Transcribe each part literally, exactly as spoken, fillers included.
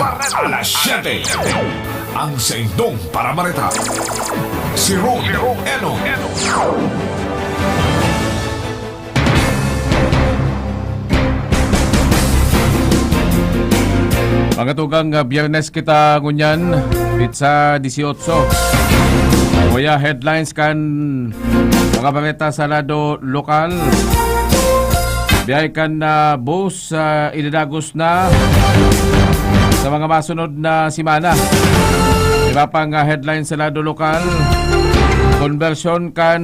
Alas siyete, ang saindong paramareta, si Ron Eno. Mga tugang, ah, Biyernes kita ngunyan, pitsa dieciocho. Kuya, headlines kan mga bareta sa lado lokal. Biyahe kan, ah, bus, ah, idadagos na sa mga masunod na semana. Iba pang, ah, headlines sa lado lokal. Konbersyon kan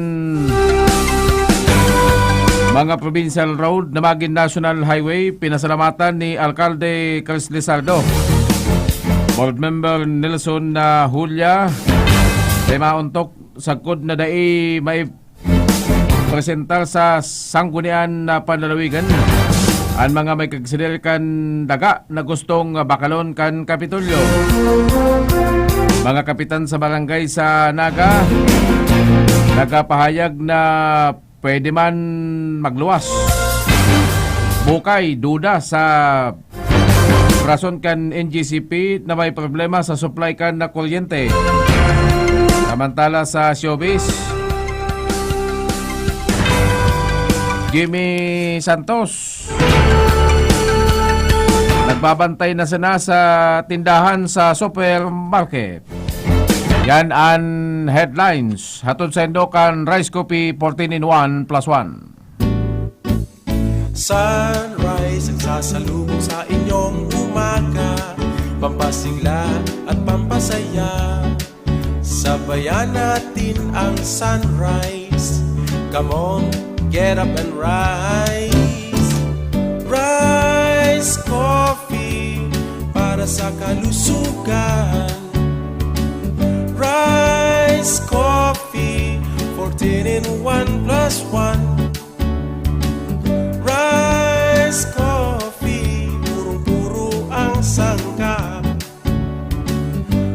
mga provincial road na magin national highway, pinasalamatan ni Alkalde Chris Lizardo. Board Member Nelson, ah, Julia, may maontok sagkod na dai may presentar sa Sanggunian na Panlalawigan an mga may kagsidil kan daga na gustong bakalon kan Kapitolyo. Mga kapitan sa barangay sa Naga nagapahayag na pwede man magluwas. Bukay, duda sa rason kan N G C P na may problema sa supply kan na kuryente. Samantala sa showbiz, Jimmy Santos, nagbabantay na sana sa tindahan sa supermarket. Yan an headlines. Hatod saindo kan Rice Coffee fourteen in one plus one. Sunrise ang sasalubong sa inyong umaga, pampasigla at pampasaya. Sabayan natin ang sunrise. Come on, get up and rise. Rise Coffee para sa kalusugan. Rise Coffee, fourteen in one plus one. Rice Coffee, purong-puro ang sangkap.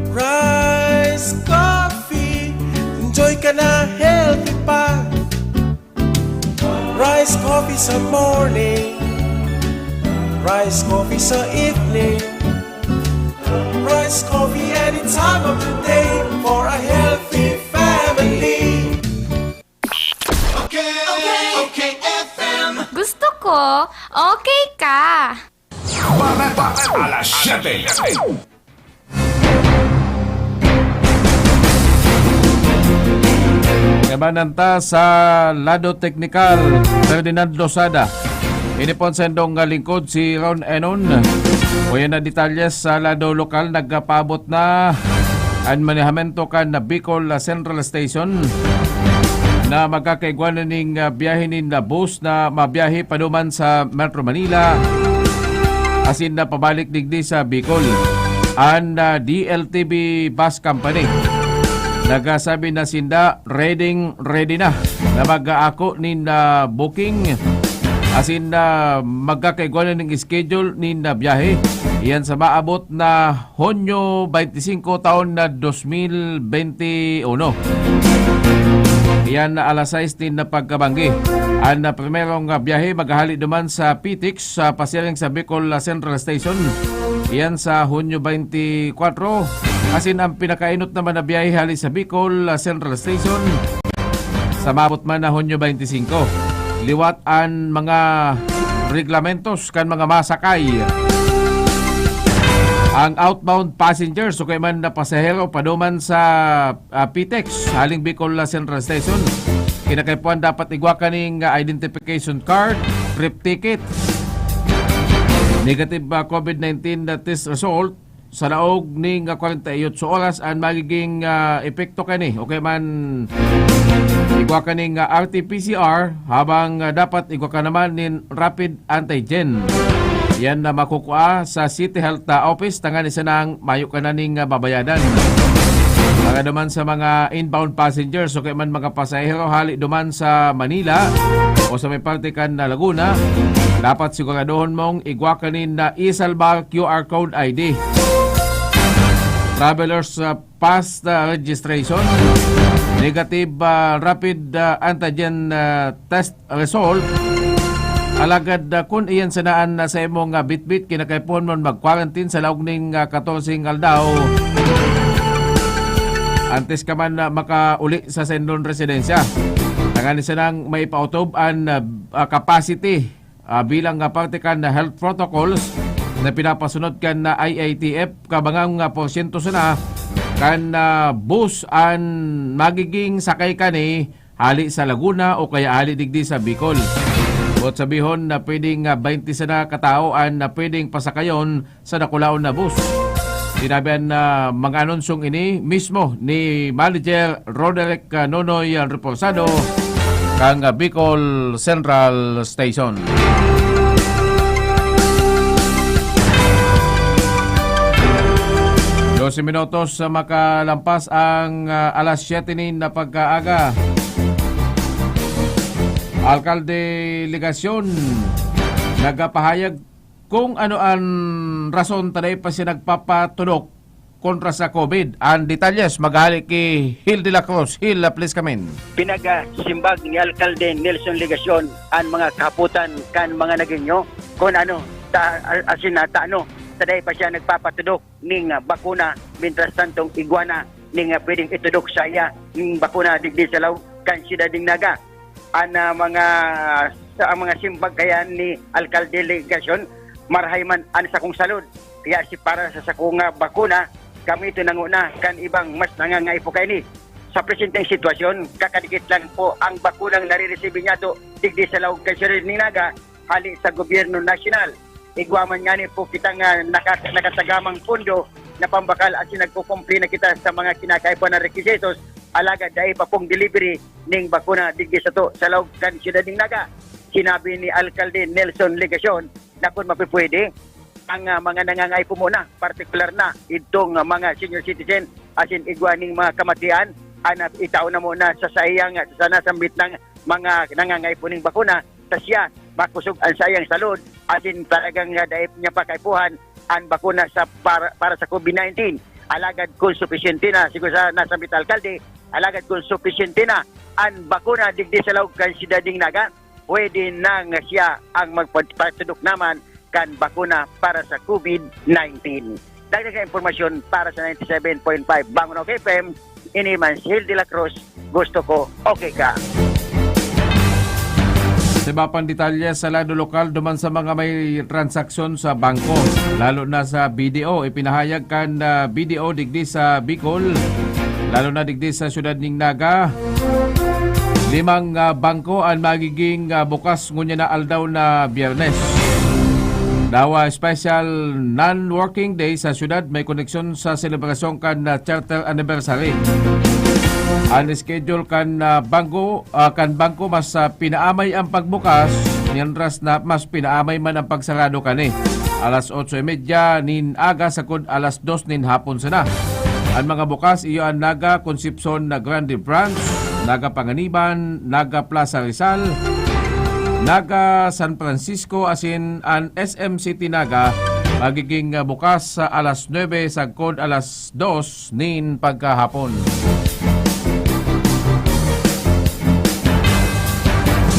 Rice Coffee, enjoy ka na, healthy pa. Rice Coffee sa morning, Rice Coffee sa evening, Rice Coffee any time of the day for a healthy family. Okay, okay, okay, F M. Gusto ko, okay ka. Bareta, alas siyete. Kaibanan ta sa lado teknikal, Ferdinand Losada. Ini po an saindong lingkod, si Ron Enon. Uya na detalyes sa lado lokal, nagpaabot na an manehamento kan Bicol Central Station na magkakaigwa na ning, ah, biyahe nin, ah, bus na mabiyahe paduman sa Metro Manila, asin na pabalik digdi sa Bicol. An, ah, D L T B Bus Company nagsabi na sinda ready, ready na na mag-aako nin, ah, booking, asin na magkakaigwa na ning schedule nin, ah, biyahe. Iyan sa maabot na Hunyo twenty-five, taon na dos mil twenty uno. Iyan na alas sais nin pagkabanggi. An, ah, primerong, ah, biyahe maghahali duman sa Pitex sa pasiring sa Bicol, ah, Central Station. Iyan sa Hunyo twenty-four. Asin ang pinakainot naman na biyahe hali sa Bicol, ah, Central Station sa maabot man na Hunyo twenty-five. Liwat an mga reglamentos kan mga masakay. Ang outbound passengers o kaya man na pasahero paduman sa, ah, Pitex, haling Bicol, ah, Central Station, kinakaipuhan dapat igwa kaning, ah, identification card, trip ticket, negative, ah, COVID nineteen na test result, sa laog ning kwarenta y otso oras an magiging, ah, epekto kani, o kaya man igwa kaning, ah, R T P C R, habang, ah, dapat igwa ka naman nin rapid antigen. Yan na makukua sa City Health, ah, Office, tanganing sanang mayo ka na ning, ah, babayadan. Para naman sa mga inbound passengers o kaya man mga pasahero hali duman sa Manila o sa may parte kan, ah, Laguna, dapat siguradohon mong igwa kanin na e-Salbar Q R code I D. Travelers, ah, pass na registration, negative, ah, rapid, ah, antigen, ah, test result, Alagad, ah, kun iyan sana an, ah, sa imong, ah, bitbit, kinakaipuhan mo mag-quarantine sa laog ning, ah, katorseng aldaw antes ka man, ah, makauli sa saindong residensya. Tanganing sanang maipautob an, ah, ah, capacity, ah, bilang, ah, parte kan health protocols na pinapasunod kan, ah, I A T F, kabangang, ah, porsyento sana kan, ah, bus an magiging sakay kani hali sa Laguna o kaya hali digdi sa Bicol. Buot sabihon na pwedeng, ah, baynte sana katao an, ah, pwedeng pasakayon sa dakulaon na bus. Sinabi an, ah, mga anunsyong ini mismo ni Manager Roderick, ah, Nonoy, ah, Reporsado, kan, ah, Bicol Central Station. Dose minutos sa makalampas ang, ah, alas siyete nin na pagkaaga. Alkalde Legacion nagapahayag kung ano an rason ta dai pa siya nagpapatudok kontra sa COVID. An detalyes maghali ki Hil de la Cruz. Hil, ah, please come in. Pinagasimbag ni Alkalde Nelson Legacion an mga kahapotan kan mga Nagueño kun ano ta, a-, asin na ta ano ta dai pa siya nagpapatudok ning, ah, bakuna, mientras tantong igwa na ning, ah, pwedeng itudok sa iya ning bakuna digdi sa laog kan siyudad ning Naga. An, ah, mga, sa, ang mga simbag kaya ni Alkalde Legacion, "Marahay man an sakong salud, kaya si para sa sakong, ah, bakuna, kami ito nanguna kan ibang mas nangangaipo kaini." Sa presenteng sitwasyon, kakadikit lang po ang bakunang nariresibi niyato digdi sa laog kan siyudad ning Naga, hali sa gobyerno nasyonal. Igwa man ngani po kita nga naka-, nakatagamang pondo na pambakal asin nagkukumpli na kita sa mga kinakaipuhan na requisitos, alagad dai pa pong delivery ning bakuna digdi sato sa laog kan siyudad ning Naga. Sinabi ni Alkalde Nelson Legacion na kun mapipwede, ang, ah, mga nangangaipo muna, partikular na idtong, ah, mga senior citizen asin igwa ning mga kamatian, an, ah, itao na muna sa saiyang, sa nasambit ng mga nangangaipo ning bakuna, sa siya makosog an saiyang salud, asin talagang, ah, dai niya pa kaipuhan an bakuna sa para, para sa COVID nineteen. Alagad kun supisyente na, sigon sa nasambit na alkalde, alagad kun supisyente na an bakuna digdi sa laog kan siyudad ning Naga, pwede na nga siya ang magpatudok naman kan bakuna para sa COVID nineteen. Dagdag na impormasyon para sa ninety seven point five Bangon Ako F M, ini man si Hil de la Cruz, gusto ko, okay ka. Sa iba pang detalye, sa lado lokal, duman sa mga may transaksyon sa bangko, lalo na sa B D O, ipinahayag kan, ah, B D O digdi sa Bicol, lalo na digdi sa siyudad ning Naga, limang, ah, bangko an magiging, ah, bukas ngunyan na aldaw na Biyernes. Dawa special non-working day sa siyudad may koneksyon sa selebrasyon kan, ah, charter anniversary. An schedule kan, ah, bangko, ah, kan bangko mas, ah, pinaamay ang pagbukas, mientras na mas pinaamay man ang pagsarado kani. Alas otso y media nin aga sagkod alas dos nin hapon sana. An mga bukas iyo an Naga Concepcion na Grande Branch, Naga Panganiban, Naga Plaza Rizal, Naga San Francisco asin an S M City Naga magiging, ah, bukas sa alas nuebe sagkod alas dos nin pagkahapon.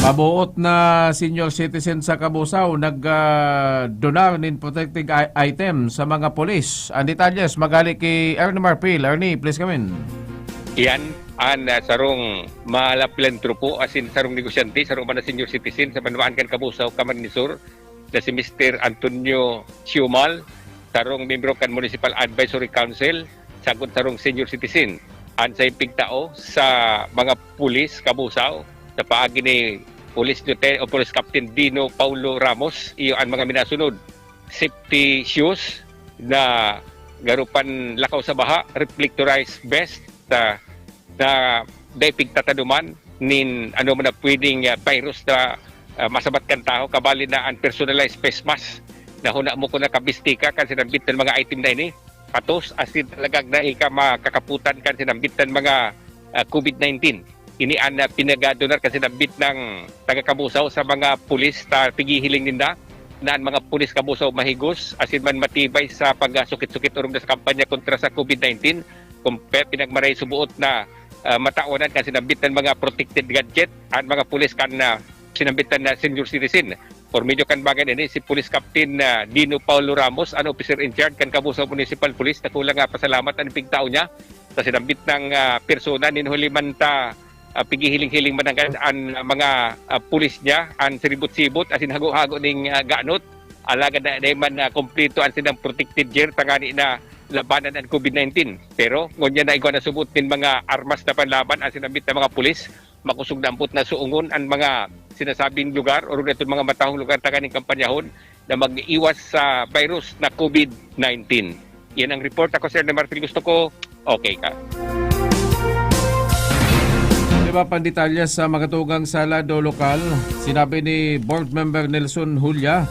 Mabuot na senior citizen sa Cabusao nag, ah, donar nin protective i-, item sa mga pulis. Ang detalyes maghali ki Ernie Marfil. Ernie, please come in. Iyan an, ah, sarong malapilantropo asin sarong negosyante, sarong man na senior citizen sa banwaan kan Cabusao, Camarines Sur, na si Mister Antonio Siumal, sarong miyembro kan Municipal Advisory Council, sagkod sarong senior citizen. An saiyang pigtao sa mga pulis Cabusao, sa paagi ni Police Lieutenant o Police Captain Dino Paulo Ramos, iyo an mga minasunod: safety shoes na garo panlakaw sa baha, reflectorized vest, ah, na dai pigtatadoman nin ano man na pwedeng, ah, virus na, ah, masabat kan tawo, kabali na an personalized face mask na huna mo kun nakabistika kan sinambit na mga item na ini. Patos asin talagang dai ka makakaputan kan sinambit na mga, ah, COVID nineteen. Ini an, ah, pinagadonar kan sinambit na taga Cabusao sa mga pulis ta pighihiling ninda na an mga pulis Cabusao mahigos asin man matibay sa pagsukit-sukit orog na sa kampanya kontra sa COVID nineteen. Kung pe-, pinagmaray subuot na, ah, matawanan kan sinambit na mga protected gadget an mga pulis kan, ah, sinambit na senior citizen. Por medio kan bagay na ini, si Police Captain, ah, Dino Paulo Ramos, an officer in charge kan Cabuzao Municipal Police, dakula nga pasalamat an pigtao niya sa sinambit nang, ah, persona. Nin huli man ta, ah, pighihiling-hiling mananggad an, ah, mga, ah, pulis niya, an siribot-sibot, asin hago-hago ning, ah, ganot. Alagad na, dai man, ah, kompleto an sinang protective gear, tangani na labanan an COVID nineteen. Pero, ngunyan na igwa na subot nin mga armas na panlaban an sinambit na mga pulis, makosog na ampot na suungon an mga sinasabing lugar, orog na itong mga matahong lugar tanganing kampanyahon na mag-iwas sa virus na COVID nineteen. Yan ang report. Ako si Ernie Martin. Gusto ko, okay ka. Iba pang detalye sa makatugang sa lado lokal, sinabi ni Board Member Nelson Julia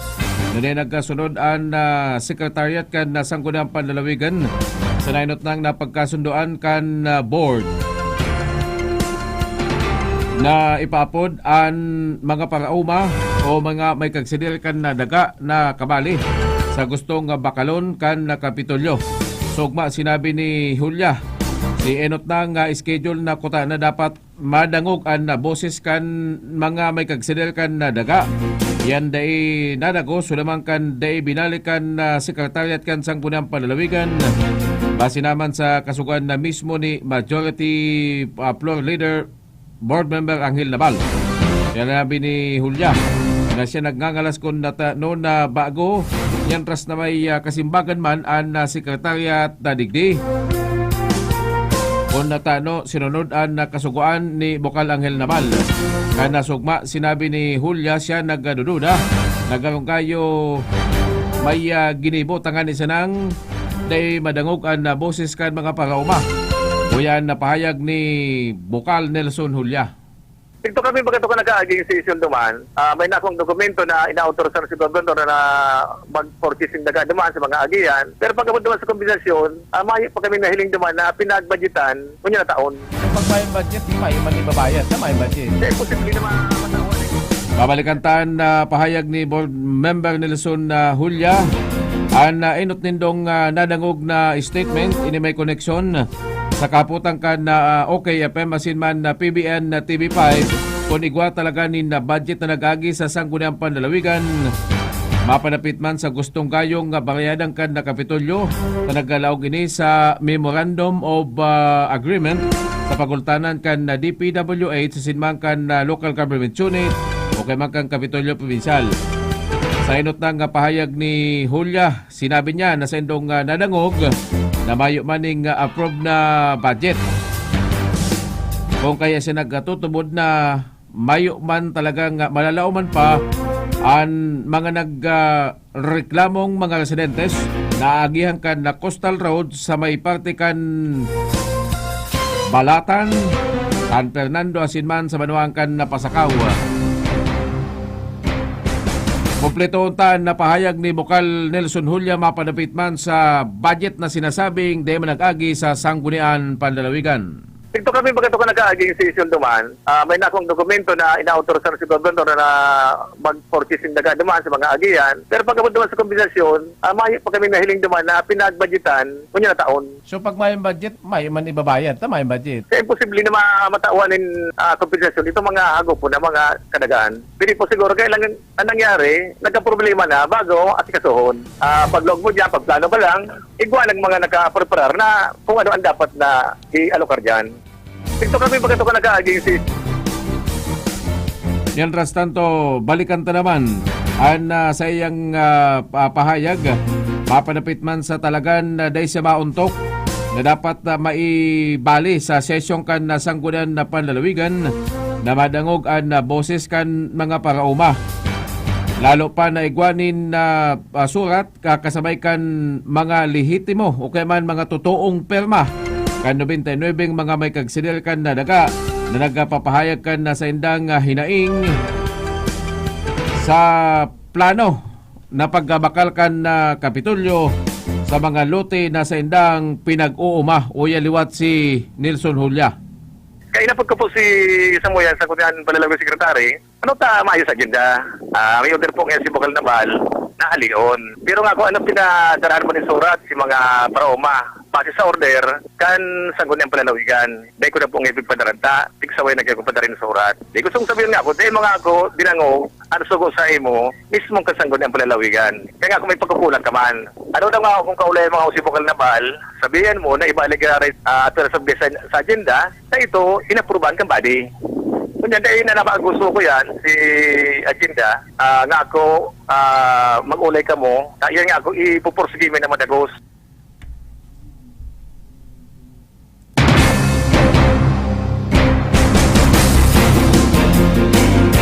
na di nagkasunod an, ah, secretariat kan, ah, Sangguniang Panlalawigan sa nainot nang napagkasundoan kan, ah, board na ipaapod an mga paraoma o mga may kagsidil kan, ah, daga na kabali sa gustong, ah, bakalon kan, ah, Kapitolyo. Sugma sinabi ni Julia, si enot na nga schedule na kuta na dapat madangog an, ah, boses kan mga may kagsidil kan, ah, daga. Yan dai nadagos, wala man kan dai binalik kan, ah, sekretariat kan Sangguniang Panlalawigan. Base naman sa kasugoan na mismo ni Majority, ah, Floor Leader, Board Member Angel Naval. Sinabi ni Julia na siya nagngangalas kun nata-, no na bago, yan tras na may, ah, kasimbagan man an, ah, sekretariat na digdi. Kun natano, sinunod an, ah, kasugoan ni Bokal Angel Naval. Kan nasugma, sinabi ni Julia siya nagdududa. Nagkarong kayo may, ah, ginibo tangan ni sanang dai madangog an, ah, boses kan mga paraoma. Uyan na pahayag ni Bokal Nelson Julia. Tigto kami baga to ka nag-aaging sesyon duman. Ah, may na akong dokumento na inaautorisan si Gobernador na mag-purchasing daga duman sa mga agihan. Pero pag-abot duman sa kombinasyon, ah, mayo pa kami nahiling duman na pinagbudgetan kunya na taon. Pag may budget, di may man ibabayad na may budget. Kaya posible na ma-, matawan eh. Babalikan tan na pahayag ni Board Member Nelson, ah, Julia. An, ah, enot nindong, ah, nadangog na statement, ini may koneksyon sa kaputan kan, ah, OK F M asin man na P B N na T V five, kun igwa talaga nin, ah, budget na nag-agi sa Sangguniang Panlalawigan, mapanapit man sa gustong gayong, ah, baryadan kan na Kapitolyo na naglalaog ini sa Memorandum of, ah, Agreement sa pagultanan kan, ah, D P W H asin man kan, ah, Local Government Unit o kaya man kan Kapitolyo Probinsyal. Sa enot na nga pahayag ni Julia, sinabi niya na saindong, ah, nadangog na mayo man ning, ah, approved na budget. Kung kaya siya nagkatutubod na mayo man talagang, ah, malalaoman pa an mga nag, ah, reklamong mga residentes na aagihan kan na Coastal Road sa may parte kan Balatan, San Fernando asin man sa banwaan kan Napasakaw. Kumpleto unta an napahayag ni Bokal Nelson Julia mapanapit man sa budget na sinasabing dai man nag-agi sa Sanggunian Panlalawigan. Tigto kami baga to ka nag-aaging sesyon duman. Ah, may na akong dokumento na inaautorisan si Gobernador na mag-purchasing daga duman sa mga agihan. Pero pag-abot duman sa kombinasyon, ah, mayo pa kami nahiling duman na pinagbudgetan kunya na taon. So, pag may budget, may man ibabayad ta may budget. Kaya imposible na ma-, matawan nin, ah, kompensasyon itong mga hagupon na mga kadagaan. Pwede po siguro, kaya lang ang nangyari, nagkaproblema na bago asikasuhon. Ah, paglaog mo dyan, pagplano pa lang, igwa ng mga nakapreparar na kung ano ang dapat na ialokar dyan. Ito kami pagkatukan nag-aaging si Mientras tanto, balikan ta naman an, ah, sa iyang, ah, pa-, pahayag. Mapanapit man sa talagan na dai siya maontok na dapat, ah, maibali sa sesyong kan, ah, Sanggunian na Panlalawigan na madangog an, ah, boses kan mga paraoma. Lalo pa na igwa nin, ah, ah, surat ka-, kasabay kan mga lehitimo o kaya man mga totoong pirma kan nobenta y nuebe mga may kagsidil kan na daga na nagpapahayag kan na saindang, ah, hinaing sa plano na pagbakal kan na Kapitolyo sa mga lote na saindang pinag-uuma. Uya liwat si Nelson Julia. Kainapod ko po si Samuel, Sangguniang Panlalawigan Secretary. Ano ta mayo sa agenda? Ah, may order po ngayon si Bokal Naval na alion. Pero nga kung ano pinadaraan mo ni surat si mga paraoma, Base sa order kan Sangguniang Panlalawigan, dai ko na po nga ipagpadaranta, tigsaway na kaya ko padarin sa urat. Di gusto kong sabihin nga ako, dai mga ako, dinangog, ang sugo sa imo, mismo kan Sangguniang Panlalawigan. Kaya nga ako may pagkukulang ka man. Ano daw nga akong kaulay mga usipokal na bahal, sabihan mo na ibalik ka rin, ah, ato sa, sa, sa agenda, na ito, inaprubahan kang body. Kunya, dahil na napag-gusto ko yan, si agenda, ah, nga ako, ah, mag-ulay ka mo, ah, yan nga ako, ipupursige mo na madagos.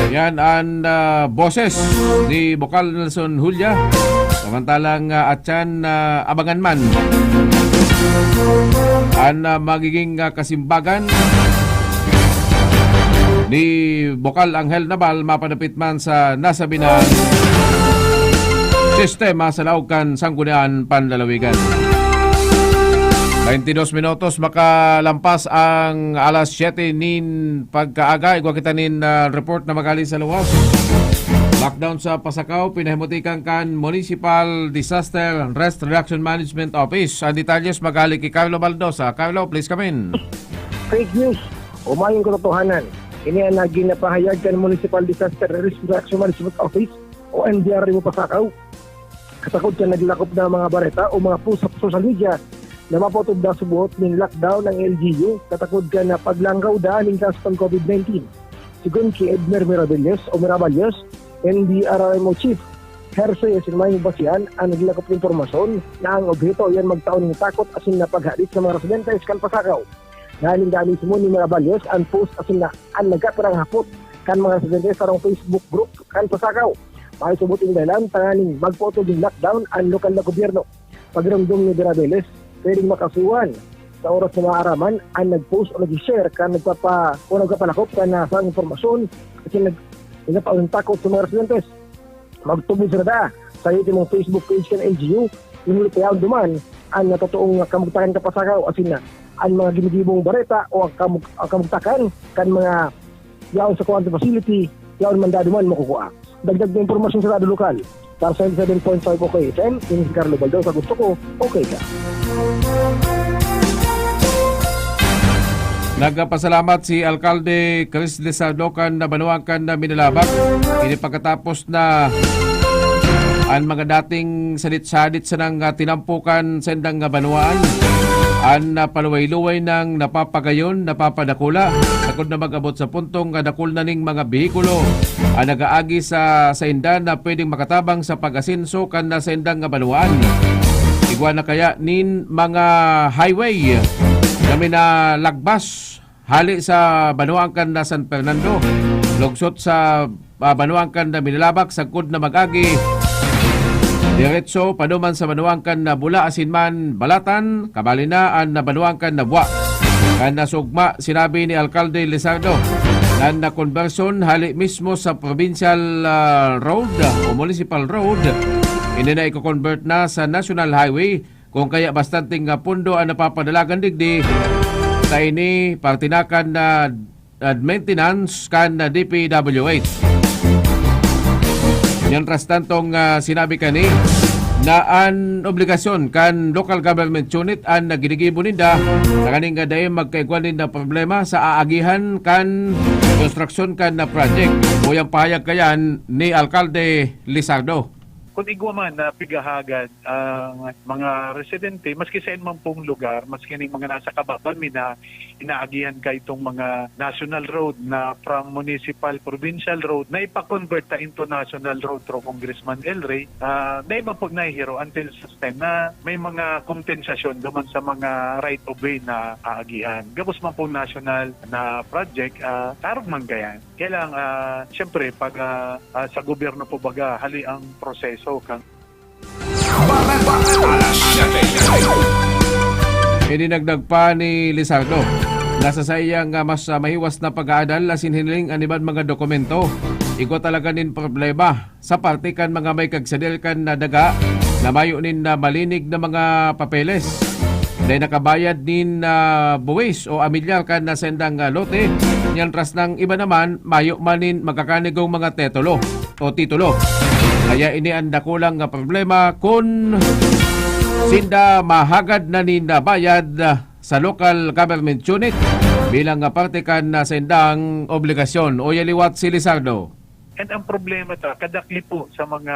Yan ang, ah, boses ni Bokal Nelson Julia. Samantalang, ah, atyan, ah, abangan man ang, ah, magiging, ah, kasimbagan ni Bokal Angel Naval mapanapit man sa nasabi na sistema sa laog kan Sanggunian Panlalawigan. Baintidos minutos makalampas ang alas siyete nin pagkaaga. Igwa kita nin, ah, report na magaling sa luwas. Lockdown sa Pasacao, pinahimutikan kan Municipal Disaster Risk Reduction Management Office. Ang detalyes magaling kay Carlo Baldosa. Carlo, please come in. Fake news o mayong katotohanan. Ini ang naging napahayag kan Municipal Disaster Risk Reduction Management Office o M D R M Pasacao. Katakod kan naglakop na mga bareta o mga post sa social media na mapaotob na subuot nin lockdown ang L G U, katakod kan na paglangkaw da nin kaso kan COVID nineteen. Sigon ki Edner Mirabellos o Miraballos, M D R M O Chief, Herse Yasin Mayong Basian, ang naglakop na impormasyon na ang obheto yan magtaon ng takot asin na paghadit sa mga residentes kan Pasacao. Nalinda mismo ni Miraballos ang post asin na ang nagkapirang hapot kan mga residente sa sarong Facebook group kan Pasacao. May subot ning dahilan tanganing magpaotob nin lockdown ang lokal na gobyerno. Pagramdom ni Miraballos, pwedeng makasuhan sa oras na maaraman ang nag-post o nag-share kan nagpapa-, o nagpapalakop kan nasang impormasyon kasi nag-, nagpapatakot sa mga residentes. Magtubod sa nada sa iyong Facebook page kan L G U, ngunit yaon duman ang natotoong kamugtakan kan Pasacao, asin na an mga ginigibong bareta o ang kamug-, ang kamugtakan kan mga yaon sa quarantine facility, yaon man dado man makukua. Dagdag na impormasyon sa Radyo Lokal. Para sa ninety-seven point five O K F M, ini si Carlo Baldo, sa gusto ko, okay ka. Nagpasalamat si Alkalde Chris Lizardo kan na banwaan kan na Minalabac. Ini pagkatapos na an mga dating sadit-sadit sanang, ah, tinampukan sa indang, ah, banwaan. An, ah, paluway-luway nang napapagayon, napapadakula, sagkod na mag-abot sa puntong, ah, dakul na ning mga behikulo an nag-aagi sa sainda na pwedeng makatabang sa pag-asenso kan na saindang, ah, banwaan. Igwa na kaya nin mga highway na minalagbas hali sa banwaan kan na San Fernando, lugsot sa, ah, banwaan kan na Minalabac, sagkod na mag-agi diretso paduman sa banwaan kan na Bula asin man Balatan, kabali na an na banwaan kan na Bua. Kan nasugma, sinabi ni Alkalde Lizardo na na conversion hali mismo sa provincial, ah, road o municipal road, ini na iko-convert na sa national highway. Kung kaya bastante nga pondo an napapadalagan digdi, ta ini partinakan na, ah, maintenance kan na D P W H. Yan ras tantong, ah, sinabi kani na an obligasyon kan local government unit an naginigibo ninda, tanganing nga dai magkaigwa ninda problema sa aagihan kan konstruksyon kan na project. Uyang pahayag kayan ni Alkalde Lizardo. Kung igwa man na pigahagan ang mga residente, maski sa man pong lugar, maski ning mga nasa kababan mi na inaagihan ka itong mga national road na from municipal, provincial road na ipa-convert ta into national road through Congressman El Rey, ah, dai man pag nahihiro until such time na may mga kompensasyon duman sa mga right of way na aagihan. Gabos man pong national na project, ah, tarog man kayan. Kaya lang, ah, siyempre, pag, ah, ah, sa gobyerno po baga, hali ang proseso kan Bareta, alas siyete. Idinagdag pa ni Lizardo na sa saiyang, ah, mas, ah, mahiwas na pag-aadal asin hiniling an iban mga dokumento, igwa talaga nin problema sa parte kan mga may kagsadil kan na daga na mayo nin, ah, malinig na mga papeles. Dai nakabayad nin, ah, buwis o amilyar kan na saindang, ah, lote, nyan ras nang iba naman, mayo man nin magkakanigong mga titulo o titulo. Kaya ini an dakulang nga problema kun sinda mahagad na nin bayad sa local government unit bilang parte kan saindang obligasyon. Uya liwat si Lizardo. And ang problema ta, kadakli po sa mga,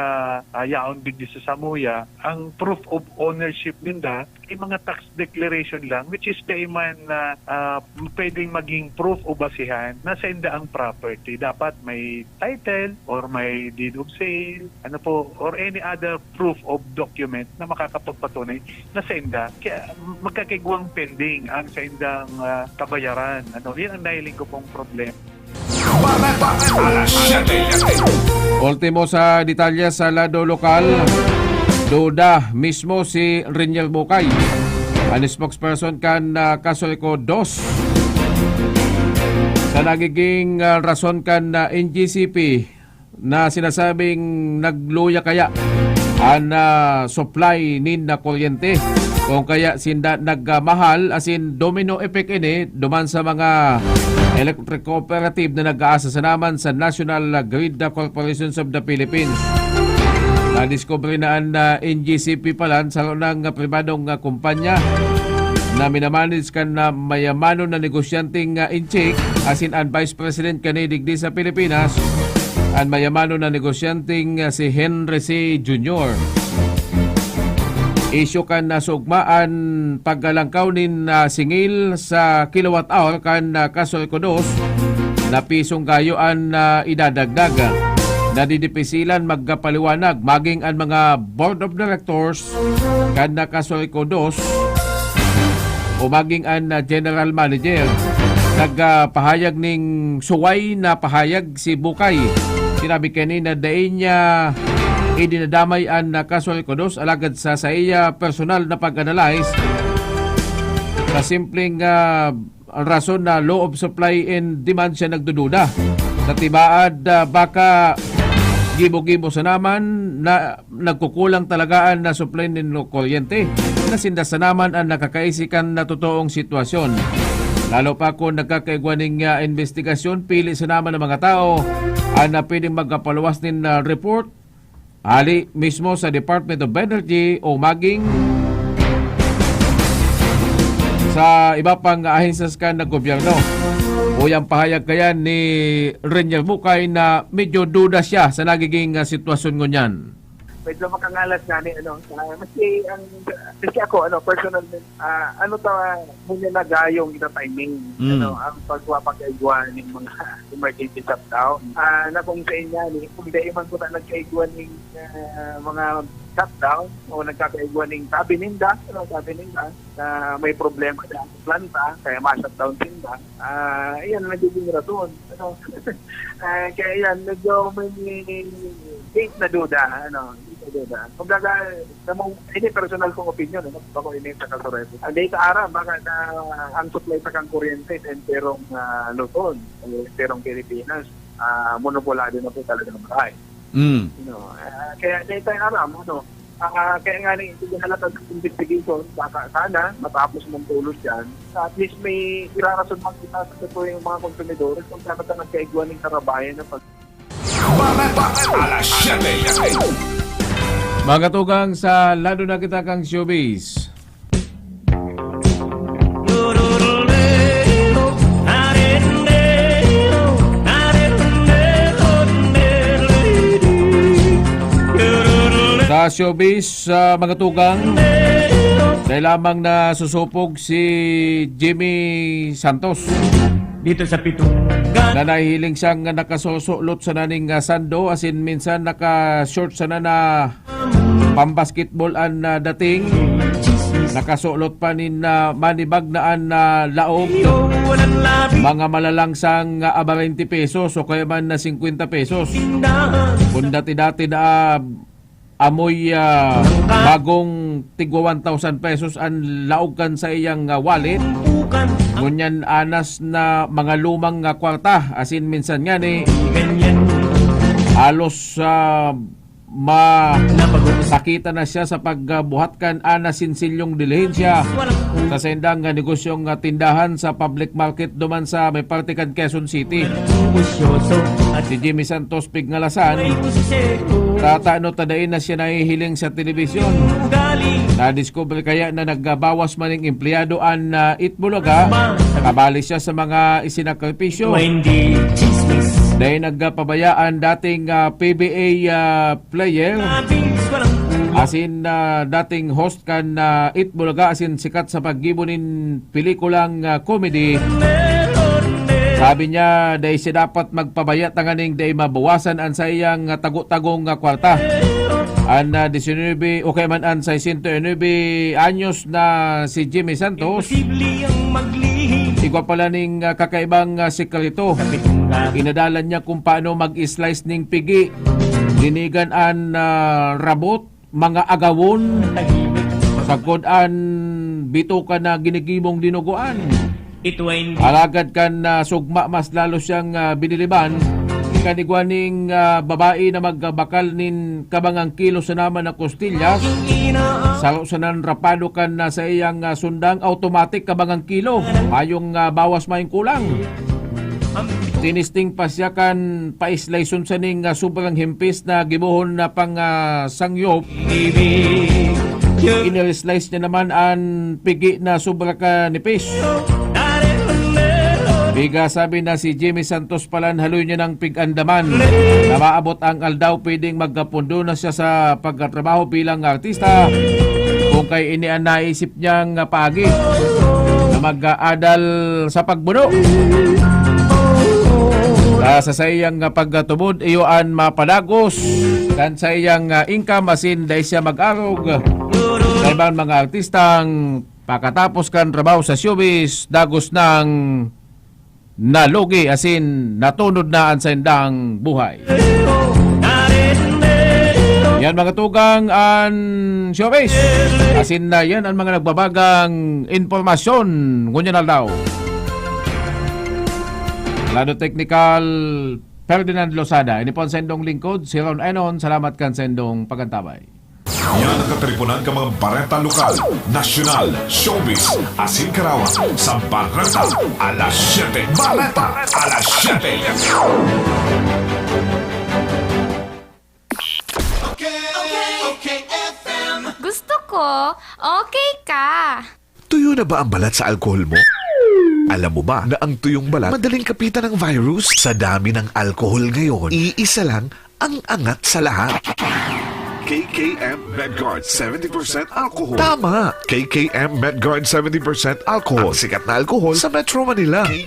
ah, yaon digdi sa samuya, ang proof of ownership ninda ay mga tax declaration lang, which is dai man, ah, ah, pwedeng maging proof o basihan na sainda ang property. Dapat may title or may deed of sale, ano po, or any other proof of document na makakapagpatunay na sainda. Kaya magkakaigwang pending ang saindang, ah, kabayaran. Ano, yan ang nahiling ko pong problema. Alas siyete. Ultimo sa detalye sa lado lokal, duda mismo si Renier Bukay, an spokesperson kan, ah, Kaso Rico dos, sa nagiging, ah, rason kan, ah, N G C P na sinasabing nagluya kaya an, ah, supply nin, ah, kuryente. Kung kaya sinda nagmahal, asin domino effect ini duman sa mga electric cooperative na nag-aasa sana man sa National Grid Corporations of the Philippines. Nadiskubre na an, ah, N G C P palan, saro nang, ah, pribadong, ah, kumpanya na minamanage kan, ah, mayamanon na negosyanteng, ah, Inchik, asin an Vice President kani digdi sa Pilipinas, an mayamanon na negosyanteng, ah, si Henry C Junior. Isyu kan, ah, sugma an pagkalangkaw nin, ah, singil sa kilowatt hour kan, ah, Kaso Rico dos na pisong gayo an, ah, idadagdag. Nadidipisilan magpaliwanag maging an mga board of directors kan, ah, Kaso Rico dos o maging an, ah, general manager. Nagpahayag ning suway na pahayag si Bukay. Sinabi kani na dai niya idinadamay an, ah, Kaso Rico dos, alagad sa saiya personal na pag-analyze, sa simpleng, ah, rason na law of supply and demand siya nagdududa. Sa tibaad, ah, baka gibo-gibo sana man na nagkukulang talaga an, ah, supply nin kuryente, na sinda sana man an nakakaisi kan, ah, totoong sitwasyon. Lalo pa kun nagkakaigwa ning, ah, imbestigasyon, pili sana man an mga tawo an, ah, pwedeng magpaluwas nin, ah, report hali mismo sa Department of Energy o maging sa iba pang ahensyas kan gobyerno. Uya an pahayag kaya ni Renier Bukay na medyo duda siya sa nagiging, ah, sitwasyon ngunyan. Medyo makangalas nga ni, ano, ah, maski ang, maski ako, ano, personal, ah, ano ta, muna na gayong ita timing, Mm. ano, ang pagpapakaigwa ning mga emergency shutdown. Ah, na kung sa inyo, ni, kung dai man po ta nagkaigwa ning, ah, mga shutdown o nagkakaigwa ning tabi ninda, ano, tabi ninda, na may problema sa planta, kaya ma-shutdown sinda. Ah, iyan ang nagiging rason. Ano? Ah, kaya yan, medyo may date na duda, ano, date na duda. Kumbaga, sa mong, ini personal kong opinion, ano, pa ko ini sa Kaso Rico dos. Ang data aram, baka na ang supply sa kang kuryente sa enterong, ah, Luzon, o enterong Pilipinas, ah, monopolado na po talaga ng bahay. Mm. No, ah, kaya data aram, ano, ah, kaya nga ni, hindi halata sa investigation, baka sana, matapos mong tulos yan. At least may irarason man kita sa totoo yung mga konsumidores kung saan ka nagkaigwa ng karabayan ng pag- Alas siyete. Mga tugang, sa lado na kita kang showbiz. Sa showbiz, sa mga tugang, dahil lamang na susupog si Jimmy Santos. Dito sa Pitugan. Na nahihiling siyang nakasosolot sana ning, ah, sando, asin minsan naka-short sana na pambasketball an, ah, dating. Nakasulot pa nin, ah, manibag na an, ah, laog. Mga malalangsang, ah, abarinti pesos o kaya man na singkwenta pesos. Kung dati-dati na, ah, amoy, ah, bagong tigwa one thousand pesos an laog kan sa iyang, ah, wallet. Ngunyan anas na mga lumang, ah, kwarta, asin minsan nga ni halos, ah, ma-, sakita na siya sa pagbuhat kan anas sinsilyong dilihensya sa sendang, ah, negosyong, ah, tindahan sa public market duman sa may parte kan Quezon City. Si Jimmy Santos Pigngalasan, tatano ta dai na siya nahihiling sa telebisyon. Nadiskubre kaya na nagbawas man ning empleyado an, ah, Itbulaga, kabali siya sa mga isinakripisyo. Dahil nagpabaya an dating, ah, P B A, ah, player, asin, ah, dating host kan, ah, Itbulaga, asin sikat sa paggibo nin pelikulang, ah, comedy. Sabi niya, dai siya dapat magpabaya tanganing dai mabawasan an saiyang, ah, tago-tagong, ah, kwarta. An, ah, disinuybe o kaya man an sesenta y nuebe anyos na si Jimmy Santos, igwa pala ning, ah, kakaibang, ah, sikreto. Inadalan niya kung paano mag-slice ning pigi. Dinigan an, ah, rabot, mga agawon, sagkod an bitoka na ginigibong dinugoan. Alagad kan, ah, sugma, mas lalo siyang, ah, biniliban kan igwa ning, ah, babae na magbakal nin kabangang kilo sa naman na kostillas. Saro sa nanrapado kan, ah, sa iyang, ah, sundang automatic kabangang kilo. Mayong, ah, bawas, mayong kulang. Tinisting pa siya kan pa-slice-on sa ning, ah, sobrang himpis na gibohon na pang, ah, sangyop. Ini-slice niya naman an pigi na sobra ka nipis. Piga sabi na si Jimmy Santos palan haloy niya ng pig-andaman. Na maabot ang aldaw, pwedeng magkapundo na siya sa pagkatrabaho bilang artista. Kung kay ini an naisip niyang paagi na mag-aadal sa pagbuno. Ah, sa saiyang pagtubod, iyo an mapadagos kan saiyang, ah, income asin dai siya mag-arog sa ibang mga artistang pakatapos kan trabaho sa showbiz, dagos nang nalugi asin natunod na an saindang buhay. Yan, mga tugang, an showbiz. Asin na yan an mga nagbabagang impormasyon ngunyan aldaw. Lado teknikal, Ferdinand Losada. Ini po an saindong lingkod, si Ron Enon. Salamat kan saindong pagantabay. Yan ang katalipunan kan mga bareta lokal, nasyonal, showbiz, asin karawan sa Bareta Alas Siyete. Bareta Alas Siyete. Okay, okay, okay, F M. Gusto ko, okay ka. Tuyo na ba ang balat sa alkohol mo? Alam mo ba na ang tuyong balat madaling kapitan ng virus? Sa dami ng alkohol ngayon, iisa lang ang angat sa lahat. K K M Medguard seventy percent alcohol. Tama! K K M Medguard seventy percent alcohol. Ang sikat na alkohol sa Metro Manila. K